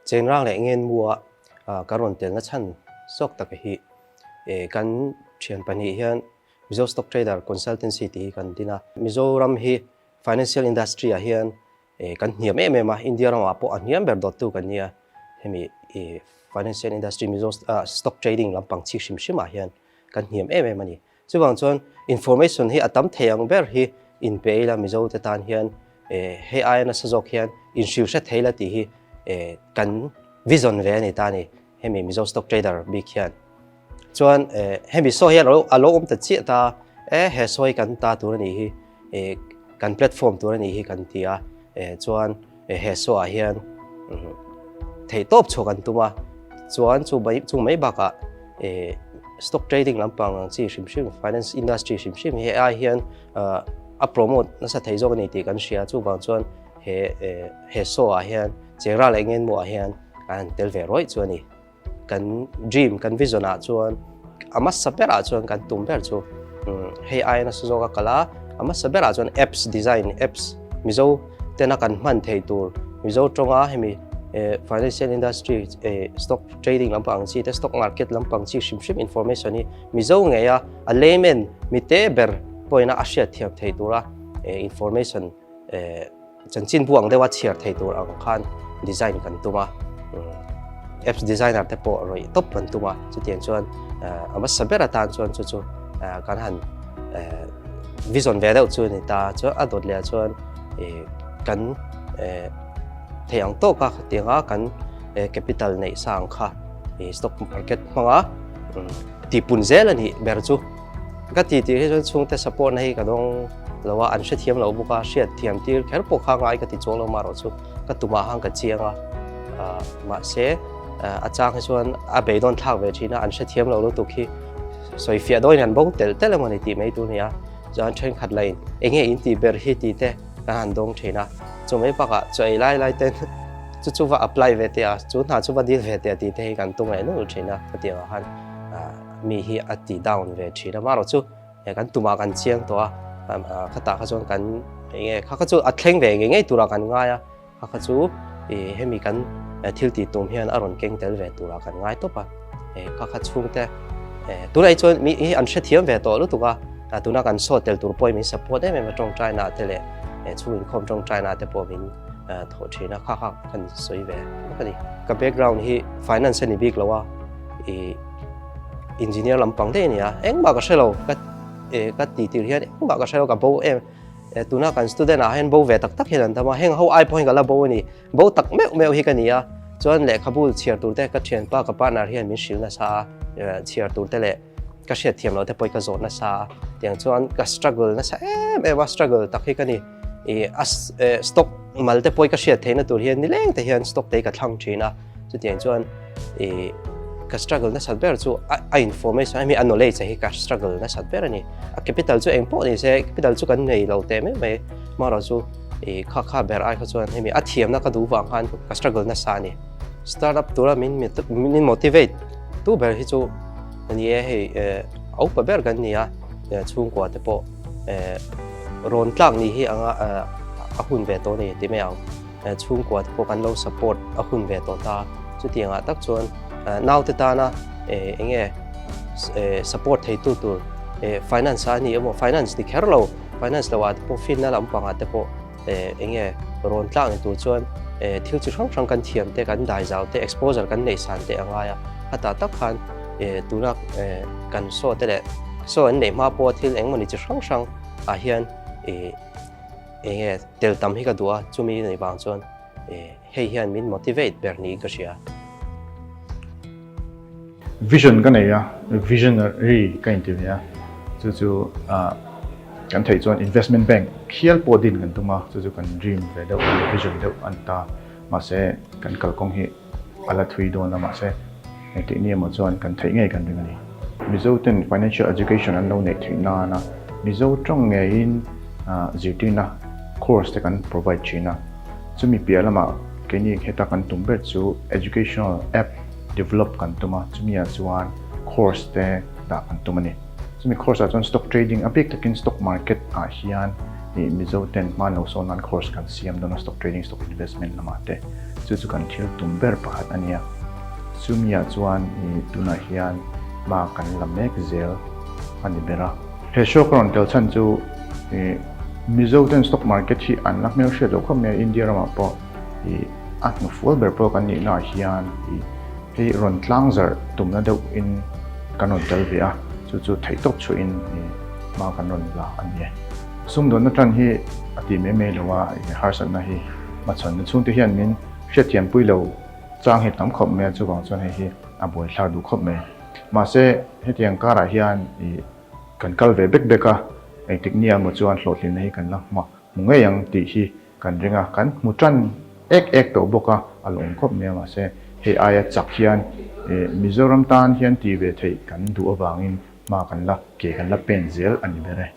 Chengrang leh Ngenmua ka rawn telna chhan zawk tak hi kan thian pahnih hian Mizo Stock Trader Consultancy tih hi kan din a. Mizoram hi Financial Industry ah hian kan hniam em em a, India ramah pawh a hniam ber dawttu kan nia. Hemi Financial Industry Mizo Stock Trading lampang chik hrim hrim ah hian kan hniam em em a ni. Chuvang chuan information hi a tam thei ang ber hi inpe ila Mizo te tan hian hei aia nasa zawk hian inhrilh hre thei la tih hi kan vision ve a ni ta a ni hemi Mizo stock trader bik hian. Chuan hemi saw hian a lo awm ta chiah ta e he saw hi kan ta tur a nih hi kan platform tur a nih hi kan ti a chuan He saw ah hian theihtawp chhuah kan tum a, chuan chu mai chu mai bakah stock trading lampang ang chi hrim hrim finance industry hrim hrim hi ai hian a promote nasa thei zawk a ni tih kan hria chuvang chuan he he saw ah hian Chengra leh Ngenmu ah hian an tel ve rawih chu a ni. Kan dream, kan vision ah chuan a hmasa berah chuan kan tum ber chu hei aia nasa zawk a kal a, a hmasa berah chuan apps design, apps Mizo tena kan hman thei tur Mizo tawnga hemi financial industry stock trading lampang ang chi te stock market lampang chi hrim hrim information hi Mizo ngeia a layman mite ber pawhin a hriat thiam thei tura information Chanchin buang deuha chhiar thei tur ang khan design kan tum a, apps designer te pawh rawih tawp kan tum a, chutiang chuan a hmasa ber atan chuan chu chu kan han vision ve deuh chu a ni ta, chuan a dawt leh ah chuan kan thei ang tawk a khatianga kan capital neih sa ang kha stock market hmanga tihpun zel a nih ber chu. Ka ti tih hi chuan chhungte support na hi ka dawng lo a, an hrethiam lo bawk a, hriat thiam tir kher pawh kha ngai ka ti chuang lo marawh chu ka tumah khan ka chiang a, mahse a chang hi chuan a beidawn thlak ve thin a, an hrethiam lo lutuk hi sawi fiah dawin an bo telh telh emaw ni tih mai tur a ni a, chuan thenkhat lain eng nge in tih ber hi tih te kan han dawng thin a, chu mai bakah chaw ei lai lai ten chu chu va apply ve teh a, chu hna chu va dil ve teh a tih te hi kan tum leh nual thin a, khatiang ah khan. Mi hi a ti down ve thin a, marawh chu kan tumah kan chiang tawh a, khatah kha chuan kan eng nge kha kha chu a thleng ve ngei ngei turah kan ngai a, kha kha chu ih hemi kan thil tih tum hian a rawn keng tel ve turah kan ngai tawp a, kha kha chhungte tunah hi chuan mi hi an hrethiam ve tawh lutuk a, tuna kan saw tel tur pawhin min support em em a tawngtaina te leh chhung inkhawm tawngtaina te pawh min thawh thin a, kha kha kan sawi ve a ni. Ka background hi finance a ni bik lo a. I engineer lampang daih a ni a, engmah ka hre lo ka ka tih tir hian engmah ka hre lo ka bo em tuna kan student ah hian bo ve tak tak hian an tam a, heng ho ai pawh hian ka la bo a ni, bo tak meuh meuh hi ka ni a, chuan lehkhabu chhiar tur te ka thianpa ka partner hian min hrilh nasa a, chhiar tur te leh ka hriat thiam loh te pawh hi ka zawh nasa a, tiang chuan ka struggle nasa em em a, struggle tak hi ka ni, i a stock mal te pawh hi ka hriat theihna tur hian nileng te hian stock te hi ka thlang thin a. Chutiang chuan i ka struggle nasat ber chu a information hemi a knowledge hi ka struggle nasat ber a ni. A capital chu eng pawh ni se capital chu kan nei lo teh mai mai marawh chu i kha kha ber ai kha chuan hemi a thiamna ka duh vang khan ka struggle nasa a ni. Startup tura min min motivate tu ber hi chu a ni e hei a upa ber kan ni a chhungkua te pawh rawn tlak ni hi anga a hun ve tawh a ni ti mai ang. Chhungkua te pawh kan lo support a hun ve tawh ta. Chutiangah tak chuan naute tana eng nge support theitu tur finance a ni emaw finance ni kher lo finance lo ah te pawh finna lampangah te pawh eng nge rawn tlak ni tur chuan thil chi hrang hrang kan thiam te kan dai zau te exposure kan neih san te a ngai a. Khatah tak khan tuna kan saw te leh saw an neih hma pawha thil engmawni chi hrang hrang ah hian Eng nge tel tam hi ka duh a, chumi nei vang chuan hei hian min motivate ber niin ka hria. Vision ka nei a, visionary ka inti ve a, chu chu kan theih chuan investment bank khial pawh din kan tum a, chu chu kan dream ve deuh a ni, vision deuh a ni ta. Mahse kan kalkawng hi a la thui dawn a, mahse engtik ni emaw chuan kan theih ngei kan ring a ni. Mizo ten financial education an lo neih theih nana Mizo tawng ngeiin zirtirna course te kan provide thin a, chumi piah lamah keini heta kan tum ber chu educational app develop kan tum a, chumi ah chuan course te dah kan tum a ni. Chumi course ah chuan stock trading a bik takin stock market ah hian. Ih Mizo ten hma lo sawn nan course kan siam dawn a stock trading stock investment lamah te chu chu kan thil tum ber pakhat a nia. Chumi ah chuan ih tunah hian hma kan la mek zel a ni ber a. He show ka rawn tel chhan chu ih Mizo ten stock market hi an la hmelhriat loh khawp mai a India ramah pawh ih a hnufual ber pawh kan nihna ah hian ih hei rawn tlang zarh tumna deuh in kan rawn tel ve a chu chu theihtawp chhuah in ih hma kan rawn la a ni e. Sumdawnna tan hi a ti mai mai lo a, harsatna hi hmachhawnna chhungte hian min hriatthiampui lo chang hi tam khawp mai a, chuvang chuan hei hi a buaithlak duh khawp mai. Mahse, hetiang karah hian kan kal ve bek bek a, engtik nia emaw chuan hlawhtlinna hi kan la hmu ngei ang tih hi kan ring a, kan hmu tan ek ek tawh bawk a, a lawm khawp mai a, mahse hei aia chak hian Mizoram tan hian ti ve theih kan duh avangin hma kan la ke kan la pen zel a ni ber e.